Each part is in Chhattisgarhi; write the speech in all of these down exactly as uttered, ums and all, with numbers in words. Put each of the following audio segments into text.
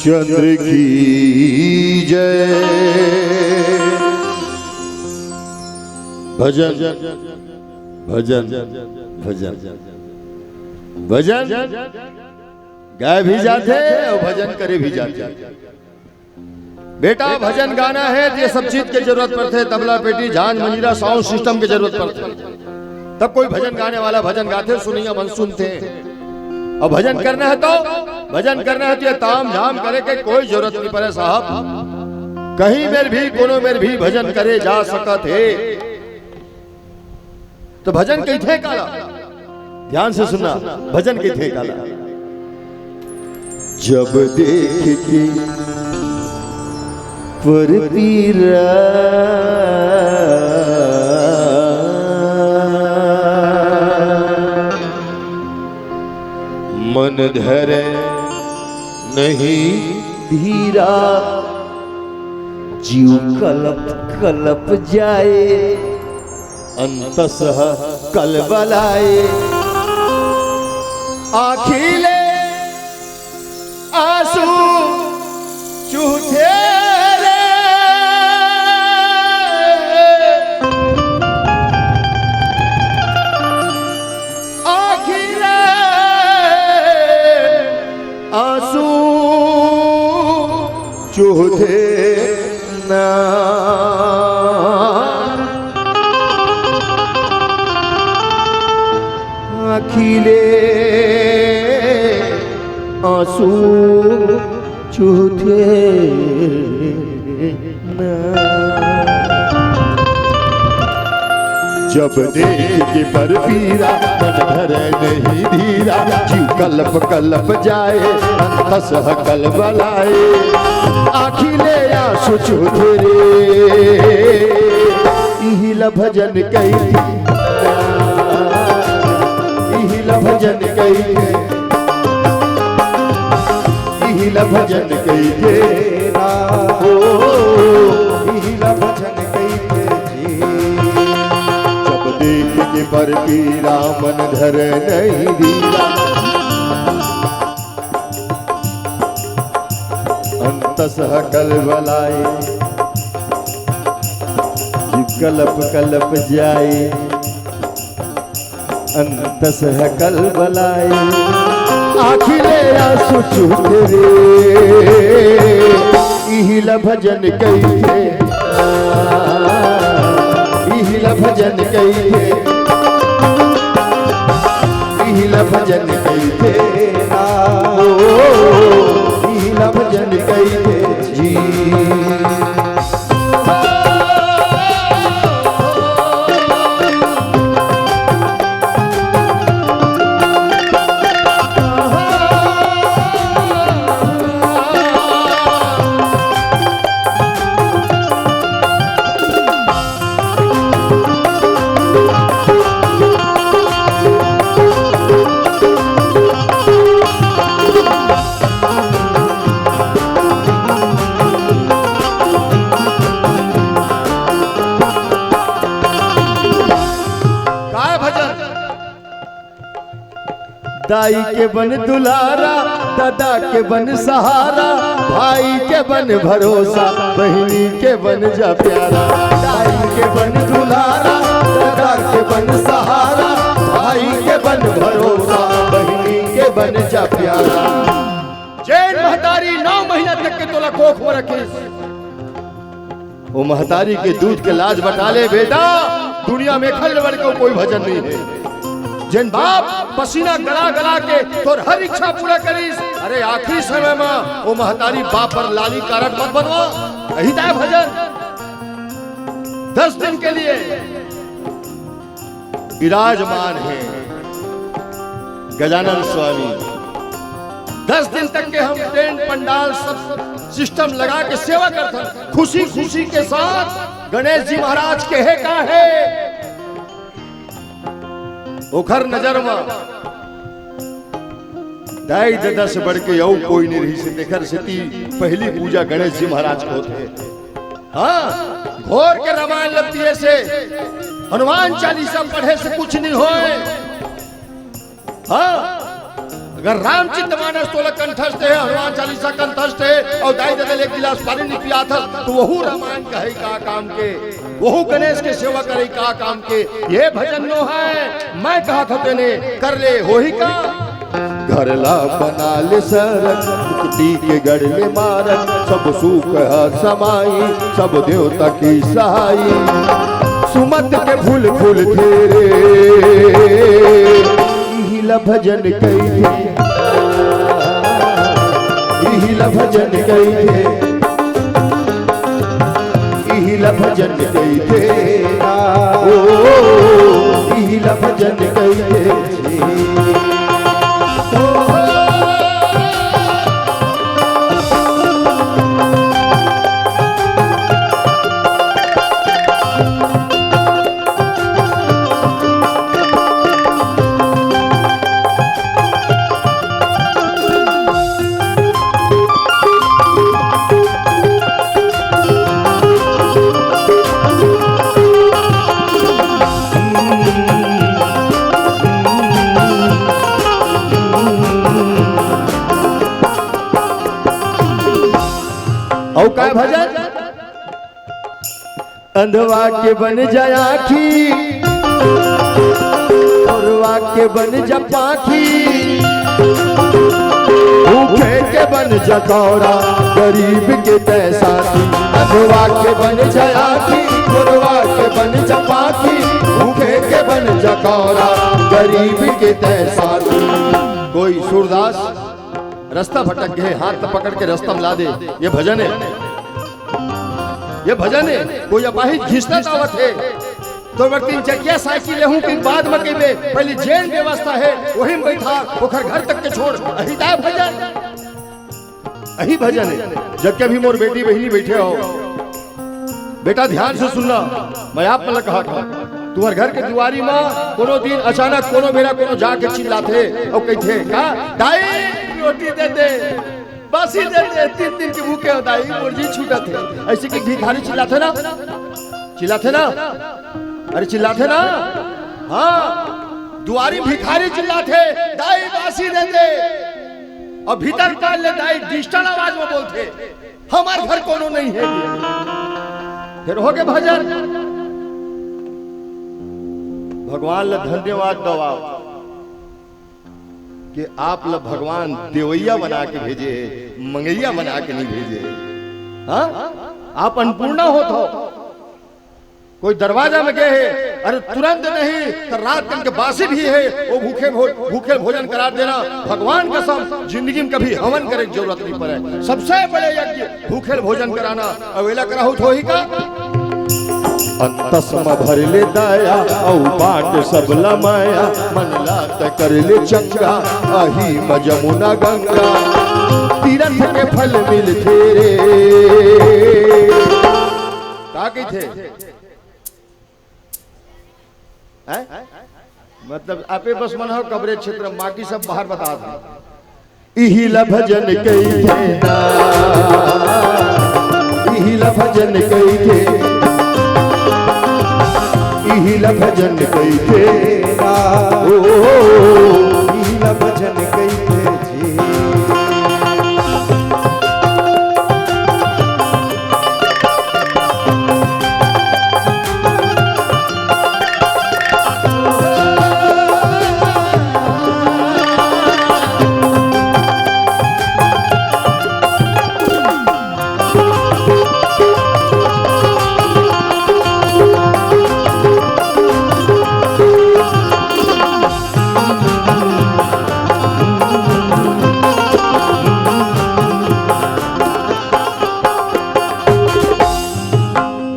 चंद्र की जय। भजन, भजन, भजन, भजन गाए भी जाथे अउ भजन करे भी जाथे। बेटा, भजन गाना हे त ये सब चीज के जरूरत पड़थे, तबला, पेटी, झांझ, मंजीरा, sound system के जरूरत पड़थे, तब कोई भजन गाने वाला भजन गाथे, सुनइया मन सुनथे। अउ भजन करना हे त, भजन करना हे त ये ताम झाम करे के कोई जरूरत नइ परे साहब। कहीं मेर भी, कोनो मेर भी भजन करे जा सकत हे। त भजन कहिथे काला? ध्यान से सुनना, भजन कहिथे काला। जब देख के परपीरा मन धरे नहीं धीरा, जीव कलप कलप जाए, अंतस ह कलबलाए। आँखी ले आंसू चूहथे रे। आँखी ले आंसू चूहथे ना। आँखी ले आंसू चूहथे ना। जब देख के परपीरा मन धरे नहीं धीरा, जीव कलप कलप जाए, अंतस ह कलबलाए। आँखी ले आंसू चूहथे रे, इही ल भजन कहिथे, इही ल भजन कहिथे, इही ल भजन कहिथे ना, ओ, इही ल भजन कहिथे जी। जब देख के परपीरा मन धरे नहीं धीरा, अंतस ह कलबलाए, जीव कलप कलप जाए, अंतस ह कलबलाए। आँखी ले आंसू चूहथे रे, इही ल भजन कहिथे, इही ल भजन कहिथे, इही ल भजन कहिथे ना, ओ, इही ल भजन कहिथे जी। काय भजन? दाई के बन दुलारा, दादा के बन सहारा, भाई के बन भरोसा, बहिनी के बन जा प्यारा। दाई के बन दुलारा, दादा के बन सहारा, भाई के बन भरोसा, बहिनी के बन जा प्यारा। जेन महतारी नौ महीना तक के तोला कोख में रखिस, ओ महतारी के दूध के लाज बटा ले बेटा, दुनिया में एखर ले बढ़ के कोई भजन नहीं हे। जेन बाप पसीना गला गला के तोर हर इच्छा पूरा करिस, अरे आखिरी समय में ओ महतारी बाप बर लाली कारड मत बनवा, यही त हे भजन। दस दिन के लिए विराजमान हे गजानन स्वामी। दस दिन तक के हम टेंट पंडाल सब सिस्टम लगा के सेवा करथन, खुशी खुशी के साथ गणेश जी महाराज के हे का हे, ओखर नजर म दाई ददा से बढ़ के अउ कोई नहीं रहिस हे। तेखर सेती पहली पूजा गणेश जी महाराज के होथे। हाँ, घोर के रामायण ल पिए से, हनुमान चालीसा पढ़े से कुछ नहीं होय। हाँ, अगर रामचरित मानस तोला कंठस्थ हे, हनुमान चालीसा कंठस्थ हे, अउ दाई ददा ल एक गिलास पानी नइ पियाथस, त वहू रामायण कहय का काम के, वहू गणेश के सेवा करय का काम के। ये भजन नोहय, मैं कहत हंव तेने कर ले, होही का? घर ला बना ले सरग, मुक्ति के गढ़ ले मारग, सब सुख ह समाई, सब देवता की सहाई। सुमत के फूल फूलथे रे, इही ला भजन कहिथे, इही ला भजन कहिथे, इही ला भजन कहिथे, ओ, इही ला भजन कहिथे। अउ काय भजन? अंधवा के बन जा आँखी, गोरवा के बन जा पाखी, भूखे के बन जा कौड़ा, गरीब के तैं साथी। अंधवा के बन जा आँखी, गोरवा के बन जा पाखी, भूखे के बन जा कौड़ा, गरीब के तैं साथी। कोई सूरदास रस्ता भटक गे, हाथ पकड़ के रस्ता म ला दे, ये भजन हे। ये भजन हे। कोई अपाहिज घिसना चाहत हे, त ओकर तीन चकिया साइकिल लेहूं कि बाद म कहिबे, पहिली जेन व्यवस्था हे, वही म बइठा, ओकर घर तक के छोड़, अही ताय भजन, अही भजन हे। जब के भी मोर बेटी बहिनी बइठे हो, बेटा, ध्यान से सुनना, मैं आप मन ला कहत हंव। तुंहर घर के दुवारी म कोनो दिन अचानक कोनो बेरा कोनो जाके चिल्लाथे अउ कहिथे, "का दाई, रोटी दे दे, बासी दे दे, तीन दिन के भूखे हो दाई, मोर जी छूटत हे।" अइसे कि भिखारी चिल्लाथे ना, चिल्लाथे ना, अरे चिल्लाथे ना, हाँ, दुवारी भिखारी चिल्लाथे, "दाई, बासी दे दे।" अउ भीतर काल ले दाई distant आवाज म बोलथे, "हमर घर कोनो नइ हे।" फेर होगे भजन, भगवान ल धन्यवाद दव कि आप ल भगवान देवइया बना के भेजे हे, मंगइया बना के नइ भेजे हे। हाँ, आप अन्नपूर्णा होत हो। कोई दरवाजा म गे हे, अरे तुरंत नहीं त रात कन के बासी भी हे, वो भूखे भो-, भूखे भोजन करा देना। भगवान कसम, जिंदगी म कभी हवन करे के जरूरत नइ परे। सबसे बड़े यज्ञ भूखे भोजन कराना। अउ एला कराहू त होही का? अंतस म भर ले दया, अउ बांट सब ल मया, मन ला त कर ले चंगा, अही म जमुना गंगा, तीरथ के फल मिलथे रे। का कहिथे? हैं? मतलब, आपे बस मन हो कवरेज क्षेत्र, बाकी सब बाहर बतात हे। इही ला भजन कहिथे ना, इही ला भजन कहिथे, इही ला भजन कहिथे ना, ओ, इही ला भजन कहिथे जी।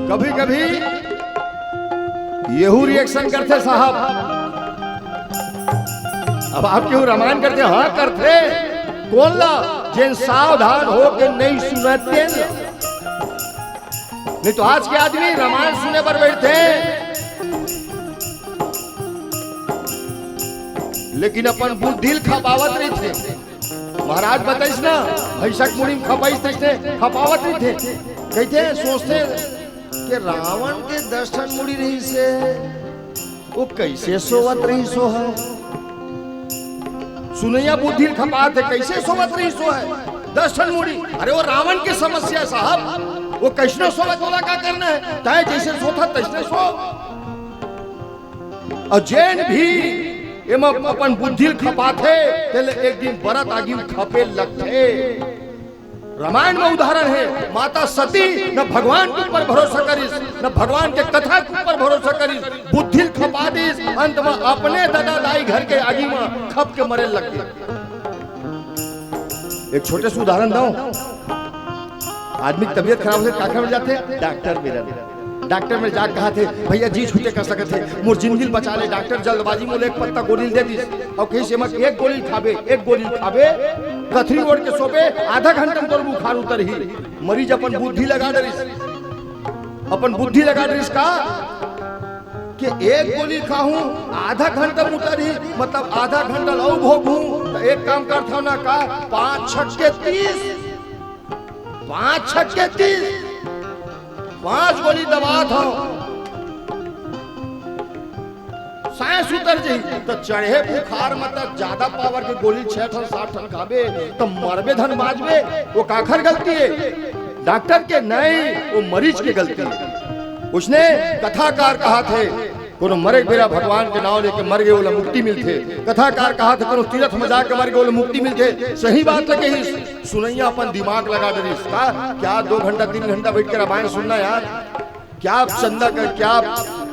कभी कभी येहू रिएक्शन करथे साहब। अब आप केहू रामायण करथे, हाँ करथे। कोन ला? जेन सावधान होके नइ सुनय तेन ला। नहीं तो आज के आदमी रामायण सुने बर बइठथे, लेकिन अपन बुद्धि ल खपावत रहिथे। महाराज बताइस ना, भैंसा के मुड़ी म खपाइस तइसने खपावत रहिथे। कहिथे, सोचथे कि रावण के दस ठन मुड़ी रहिस हे, वो कइसे सोवत रहिस होही? सुनइया बुद्धि ल खपात हे, कइसे सोवत रहिस वो ह? दस ठन मुड़ी। अरे वो रावण के समस्या हे साहब, वो कइसने सोवत, ओला का करना हे? तैं जइसे सोथस तइसने सो। अउ जेन भी एमा अपन बुद्धि ल खपाथे, तेला एक दिन बरत आगी म खपे लगथे। रामायण म उदाहरण हे, माता सती न भगवान के ऊपर भरोसा करिस, न भगवान के कथा के ऊपर भरोसा करिस, बुद्धि ल खपा दिस, अंत म अपने ददा दाई घर के आगी म खप के मरे लग गे। एक छोटे से उदाहरण दंव, आदमी के तबीयत खराब होथे, काखर मेर जाथे? डॉक्टर मेर। डॉक्टर मेर जाके कहाथे, "भैया जी छूटे कर सकत हे, मोर जिंदगी ल बचा ले।" डॉक्टर जल्दबाजी म ओला एक पत्ता गोली ल दे दिस, अउ कहिस, "एमा एक गोली ल खाबे, एक गोली ल खाबे, कथरी ओढ़ के सोबे, आधा घंटा म तोर बुखार उतरही।" मरीज अपन बुद्धि लगा डरिस, अपन बुद्धि लगा डरिस का कि एक गोली खाहूं, आधा घंटा म उतरही, मतलब आधा घंटा ल अउ भोगहूं, त एक काम करथंव ना का, पांच छक्के तीस, पांच छक्के तीस, पांच गोली दबात हंव, सांस उतर जाही। त चढ़े बुखार म त जादा पावर के गोली छह ठन, सात ठन खाबे, त मरबे धन बांचबे, वो काखर गलती हे? डॉक्टर के नहीं, वो मरीज के गलती हे। उसने कथाकार कहाथे, कोनो मरे के बेरा भगवान के नांव लेके मर गे, ओला मुक्ति मिलथे। कथाकार कहाथे, कोनो तीरथ म जाके मर गे, ओला मुक्ति मिलथे। सही बात ल कहिस, सुनइया अपन दिमाग लगा डरिस। का, क्या दो घंटा, तीन घंटा बइठ के रामायण सुनना यार? क्या चंदा कर, क्या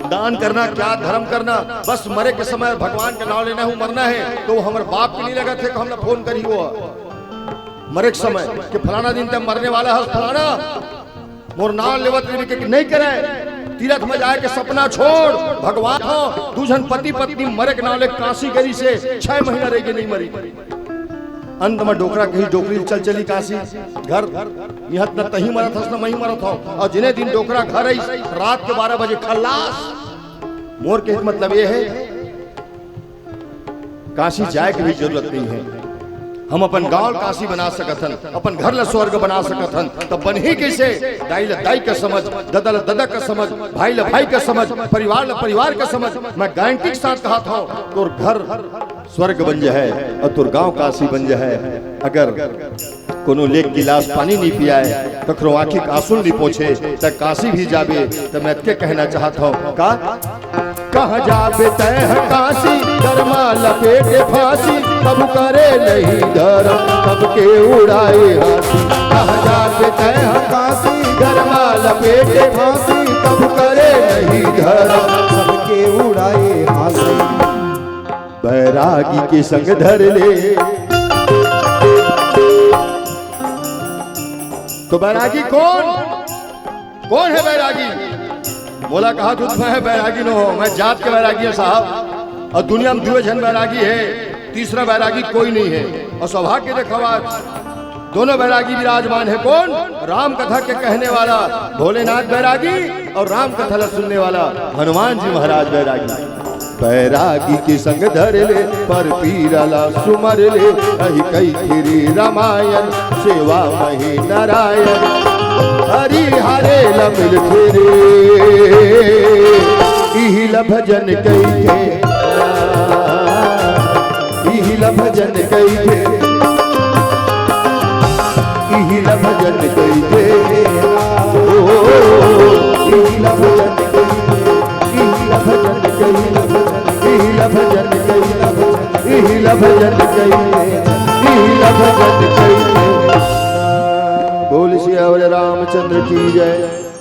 दान करना, क्या धर्म करना? बस मरे के समय भगवान के नांव लेना हे, मरना हे, त वो हमर बाप के नहीं लगत हे कि हमला फोन करही वो मरे के समय कि फलाना दिन तैं मरने वाला हस, फलाना मोर नांव लेवत रहिबे कि नहीं करे। तीरथ म जाए के सपना छोड़, भगवान हो, दू झन पति पत्नी मरे के नांव ले काशी गे रिहिसे, छह महीना रहि गे नहीं मरिस। अंत म डोकरा कहिस, डोकरी ल चल चली काशी। घर इहां न तहीं मरत हस, न महीं मरत हंव। अउ जिने दिन डोकरा घर आइस, रात के बारह बजे खल्लास। मोर कहे के मतलब ये हे, काशी जाए के भी जरूरत नहीं हे। हम अपन गांव ल काशी बना सकत हन, अपन घर ल स्वर्ग बना सकत हन। त बनही कइसे? दाई ल दाई का समझ, ददा ल ददा का समझ, भाई ल भाई का समझ, परिवार ल परिवार का समझ। मैं गारंटी के साथ कहत हंव, तोर घर स्वर्ग बन जाए अउ तोर गांव काशी बन जाए। अगर कोनो लेक गिलास पानी नहीं पियाए, कखरो आंखी के आंसू नहीं पोंछे, त काशी भी जाबे। त मैं अतके कहना चाहत हंव का, कहां जाबे तैं ह काशी, गरमा लपेटे फांसी, कभू करे नहीं धरम, सबके उड़ाए हांसी। कहां जाबे तैं ह काशी, गरमा लपेटे फांसी, कभू करे नहीं धरम, सबके उड़ाए हांसी। बैरागी के संग धर ले। त बैरागी कोन? कोन हे बैरागी? मोला कहत हंव त मैं बैरागी नोहंव, मैं जात के बैरागी हंव साहब। अउ दुनिया म दुए झन बैरागी हे, तीसरा बैरागी कोई नहीं हे। अउ सौभाग्य देखावत दोनों बैरागी विराजमान हे। कोन? राम कथा के कहने वाला भोलेनाथ बैरागी अउ राम कथा ला सुनने वाला हनुमान जी महाराज बैरागी। बैरागी के संग धर ले, पर पीरा ला सुमर ले, अहि कहिथे रे रामायण, सेवा मही नारायण, हरि हरे ला मिलथे रे, इही ला भजन कहिथे। इही ला भजन कहिथे, इही ला भजन कहिथे, ओ, इही ला भजन कहिथे, इही ला भजन कहिथे, इही ला भजन कहिथे, इही ला भजन कहिथे, इही ला भजन कहिथे। बोल सियावर रामचंद्र की जय।